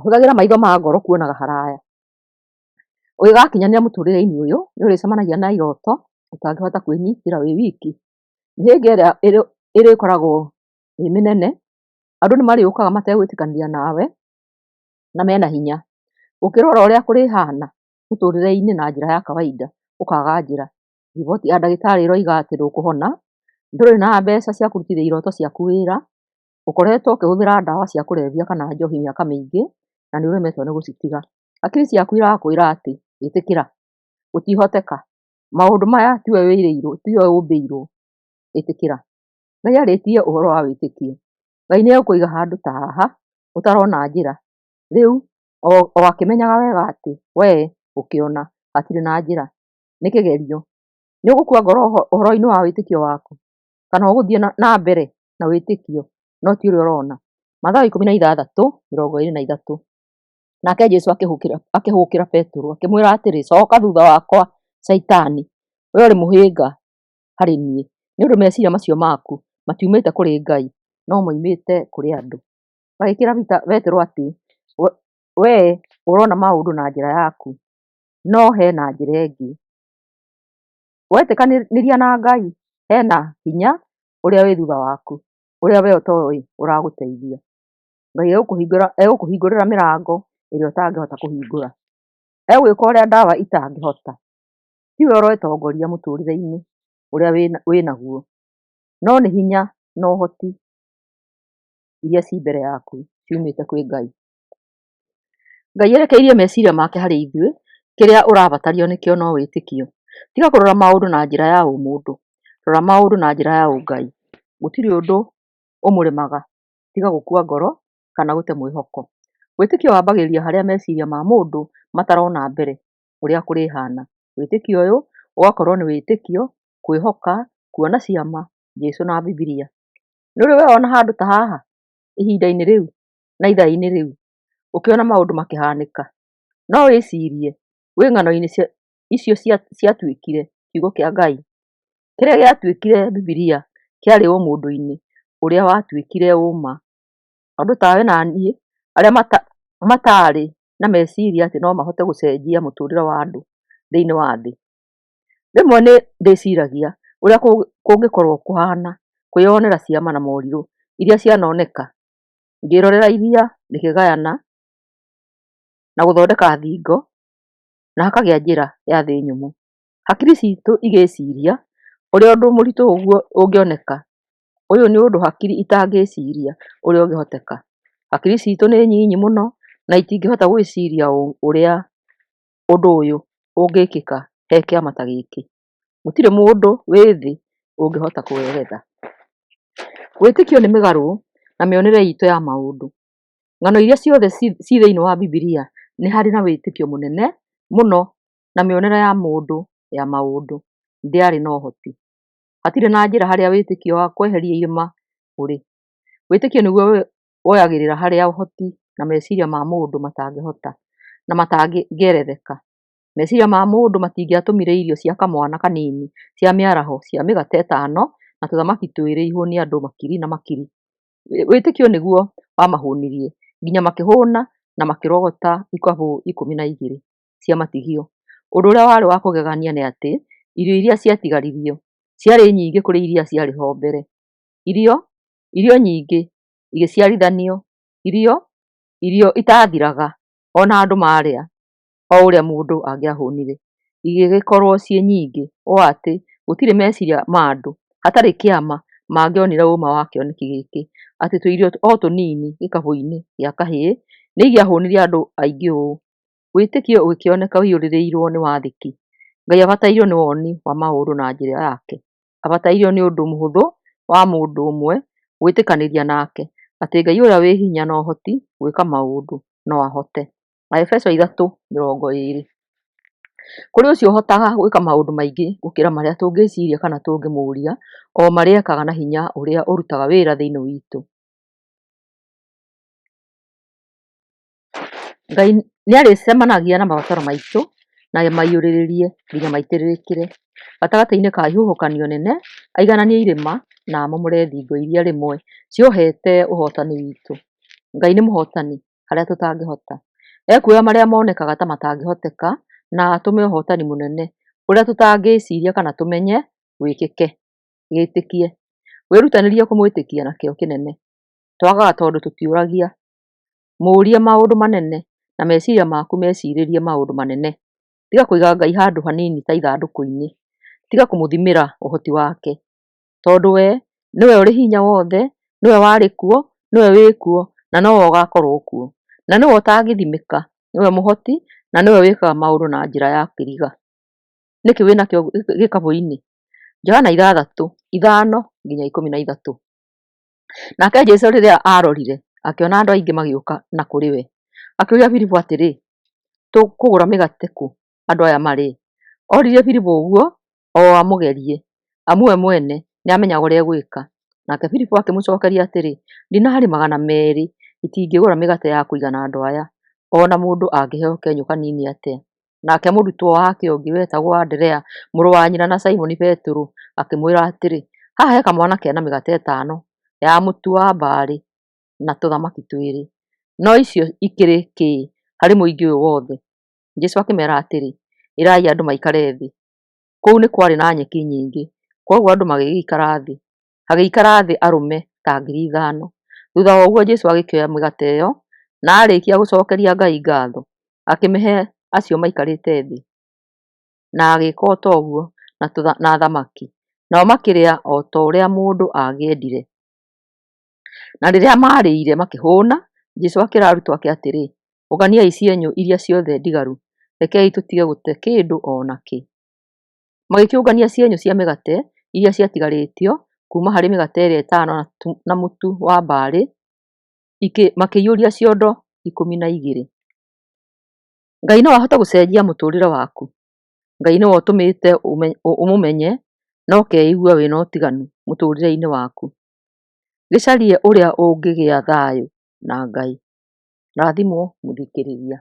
Hũthagĩra maitho ma ngoro kuonaga haraya. Ũgĩgakinyanĩra mũtũrĩre-inĩ ũyũ, nĩ ũrĩcemanagia na iroto ũtangĩhota kwĩnyitĩra wĩ wiki. Mĩhĩnga ĩrĩa ĩrĩkoragwo ĩ mĩnene, andũ nĩ marĩũkaga mategwĩtĩkanĩria nawe na mena hinya. Ũkĩrora ũrĩa kũrĩhana mũtũrĩre-inĩ na njĩra ya kawaida ũkaga njĩra. Riboti ya ndagĩtarĩ ĩroiga atĩ ndũkũhona, ndũrĩ na mbeca cia kũrutithia iroto ciaku wĩra, ũkoretwo ũkĩhũthĩra ndawa cia kũrebia kana njohi mĩaka mĩingĩ na nĩ ũremetwo nĩ gũcitiga. Hakiri ciaku irakwĩra atĩ ĩtĩkĩra, gũtihoteka, maũndũ maya tiwe wĩrĩirwo, tiwe ũmbĩirwo, ĩtĩkĩra. Ngai arĩtie ũhoro wa wĩtĩkio. Ngai nĩ egũkũiga handũ ta haha ũtarona njĩra. Rĩu o akĩmenyaga wega atĩ we ũkĩona hatirĩ na njĩra. Nĩ kĩgerio. Nĩ ũgũkua ngoro ũhoro-inĩ wa wĩtĩkio waku kana ũgũthiĩ na mbere na wĩtĩkio no ti ũrĩa ũrona. Mathayo 16:23. Nake Jesũ akĩhũkĩra Petero akĩmwĩra atĩrĩ, coka thutha wakwa Caitani, we ũrĩ mũhĩnga harĩ niĩ, nĩ ũndũ meciria macio maku matiumĩte kũrĩ Ngai, no moimĩte kũrĩ andũ. Agĩkĩra Petero atĩ we ũrona maũndũ na njĩra yaku, no hena njĩra ĩngĩ. Wetĩkanĩria na Ngai, hena hinya ũrĩa wĩ thutha waku, ũrĩa we ũtoĩ ũragũteithia. Ngai egũkũhingũrĩra mĩrango ĩrĩa ũtangĩhota kũhingũra. Egwĩka ũrĩa ndawa itangĩhota. Tiwe ũretongoria mũtũrĩre-inĩ ũrĩa wĩnaguo, no nĩ hinya na ũhoti iria ci mbere yaku ciumĩte kwĩ Ngai. Ngai erekeirie meciria make harĩ ithuĩ, kĩrĩa ũrabatario nĩkĩo no wĩtĩkio. Tiga kũrora maũndũ na njĩra ya ũmũndũ, rora maũndũ na njĩra ya ũngai. Gũtirĩ ũndũ ũmũremaga tiga gũkua ngoro kana gũte mwĩhoko. Wĩtĩkio wambagĩrĩria harĩa meciria ma mũndũ matarona mbere ũrĩa kũrĩhana. Wĩtĩkio ũyũ ũgakorwo nĩ wĩtĩkio, kwĩhoka, kuona ciama, Jesũ na Bibilia. Nĩ ũrĩ weyona handũ ta haha ihinda-inĩ rĩu na ithaa-inĩ rĩu ũkĩona maũndũ makĩhanĩka? No wĩcirie wĩ ng'ano-inĩ icio ciatuĩkire kiugo kĩa Ngai. Kĩrĩa gĩatuĩkire Bibilia kĩarĩ ũmũndũ-inĩ ũrĩa watuĩkire ũma. Andũ tawe na niĩ arĩa matarĩ na meciria atĩ no mahote gũcenjia mũtũrĩre wa andũ thĩinĩ wa thĩ. Rĩmwe nĩ ndĩciragia ũrĩa kũngĩkorwo kũhana kwĩyonera ciama na morirũ iria cianoneka, ngĩrorera iria rĩkĩgayana na gũthondeka thingo na hakagĩa njĩra ya thĩ nyũmũ. Hakiri citũ igĩciria ũrĩa ũndũ mũritũ ũguo ũngĩoneka. Ũyũ nĩ ũndũ hakiri itangĩciria ũrĩa ũngĩhoteka. Hakiri citũ nĩ nyinyi mũno na itingĩhota gwĩciria ũrĩa ũndũ ũyũ ũngĩkĩka he kĩama ta gĩkĩ. Gũtirĩ mũndũ wĩ thĩ ũngĩhota kũweretha. Wĩtĩkio nĩ mĩgarũ na mĩonere itũ ya maũndũ. Ng'ano iria ciothe ci thĩinĩ wa Bibilia nĩ harĩ na wĩtĩkio mũnene mũno na mĩonere ya mũndũ ya maũndũ ndĩarĩ na ũhoti. Hatirĩ na njĩra harĩa wĩtĩkio wa kweheria irĩma ũrĩ. Wĩtĩkio nĩguo woyagĩrĩra harĩa ũhoti na meciria ma mũndũ matangĩhota na matangĩeretheka. Meciria ma mũndũ matingĩatũmire irio cia kamwana kanini cia mĩaraho cia mĩgate ĩtano na tũthamaki twĩrĩ ihũnie andũ makiri na makiri. Wĩtĩkio nĩguo wamahũnirie nginya makĩhũna na makĩrogota ikabũ 12 cia matigio. Ũndũ ũrĩa warĩ wa kũgegania nĩ atĩ irio iria ciatigaririo ciarĩ nyingĩ kũrĩ iria ciarĩ ho mbere. Irio nyingĩ igĩciarithanio, irio itathiraga ona andũ marĩa o ũrĩa mũndũ angĩahũnire, igĩgĩkorwo ciĩ nyingĩ ũũ atĩ gũtirĩ meciria ma andũ hatarĩ kĩama mangĩonire ũma wa kĩoneki gĩkĩ atĩ tũirio o tũnini gĩkabũ-inĩ gĩa kahĩĩ nĩ ingĩahũnirie andũ aingĩ ũũ. Wĩtĩkio ũgĩkĩoneka ũiyũrĩrĩirwo nĩ wathĩki. Ngai abatairio nĩ woni wa maũndũ na njĩra yake. Abatairio nĩ ũndũ mũhũthũ wa mũndũ ũmwe gwĩtĩkanĩria nake atĩ Ngai ũrĩa wĩ hinya na ũhoti gwĩka maũndũ no ahote. Aefeso 3:20. Kũrĩ ũcio ũhotaga gwĩka maũndũ maingĩ gũkĩra marĩa tũngĩciria kana tũngĩmũũria, o marĩa ekaga na hinya ũrĩa ũrutaga wĩra thĩinĩ witũ. Ngai nĩarĩcemanagia na mabataro maitũ na amaiyũrĩrĩrie nginya maitĩrĩrĩkĩre. Gatagatĩ-inĩ ka ihuhũkanio nene, aigananie irĩma na amomore thingo iria rĩmwe ciohete ũhotani witũ. Ngai nĩ mũhotani harĩa tũtangĩhota. Ekuoya marĩa monekaga ta matangĩhoteka na atũme ũhotani mũnene ũrĩa tũtangĩciria kana tũmenye wĩkĩke. Wĩtĩkie. Wĩrutanĩrie kũmwĩtĩkia na kĩyo kĩnene. Twagaga tondũ tũtiũragia. Mũũrie maũndũ manene na meciria maku mecirĩrie maũndũ manene. Tiga kũiga Ngai handũ hanini ta ithandũkũ-inĩ. Tiga kũmũthimĩra ũhoti wake, tondũ we nĩwe ũrĩ hinya wothe, nĩwe warĩ kuo, nĩwe wĩ kuo, na nowe ũgakorwo kuo. Na nĩwe ũtangĩthimĩka, nĩwe mũhoti, na nĩwe wĩkaga maũndũ na njĩra ya kĩriga. Nĩkĩ wĩnakĩo gĩkabũ-inĩ? Johana 6:5-13. Nake Jesũ rĩrĩa aarorire, akĩona andũ aingĩ magĩũka na kũrĩ we, akĩũria Filipu atĩrĩ, Tũkũgũra mĩgate kũ andũ aya marĩe? Oririe Filipu ũguo o amũgerie, amu we mwene nĩamenyaga ũrĩa egwĩka. Nake Filipu akĩmũcokeria atĩrĩ, Dinari 200 itingĩgũra mĩgate ya kũigana andũ aya, o na mũndũ angĩheo kenyũ kanini atĩa. Nake mũrutwo wake ũngĩ wetagwo Anderea, mũrũ wa nyina na Simoni Petero, akĩmwĩra atĩrĩ, Haha he kamwana ke na mĩgate ĩtano ya mũtu wa mbarĩ na tũthamaki twĩrĩ, no icio ikĩrĩ kĩ harĩ mũingĩ ũyũ wothe? Jesũ akĩmeera atĩrĩ, Ĩrai andũ maikare thĩ. Kũu nĩ kwarĩ na nyeki nyingĩ, kwoguo andũ magĩgĩikara thĩ. Hagĩikara thĩ arũme ta 5,000. Thutha wa ũguo Jesũ agĩkĩoya mĩgate ĩyo, na aarĩkia gũcokeria Ngai ngatho, akĩmĩhe acio maikarĩte thĩ, na agĩĩka o ta ũguo na thamaki. Nao makĩrĩa o ta ũrĩa mũndũ angĩendire. Na rĩrĩa maarĩire makĩhũũna, Jesũ akĩĩra arutwo ake atĩrĩ, Ũnganiai cienyũ iria ciothe ndigaru, rekei tũtige gũte kĩndũ o nakĩ. Magĩkĩũngania cienyũ cia mĩgate iria ciatigarĩtio kuuma harĩ mĩgate ĩrĩa ĩtano na mũtu wa mbarĩ, makĩiyũria ciondo 12. Ngai no ahote gũcenjia mũtũũrĩre waku. Ngai nĩwe ũtũmĩte ũmũmenye na ũkeigua wĩna ũtiganu mũtũũrĩre-inĩ waku. Gĩcarie ũrĩa ũngĩgĩa thayũ na Ngai. Rathimwo mũthikĩrĩria.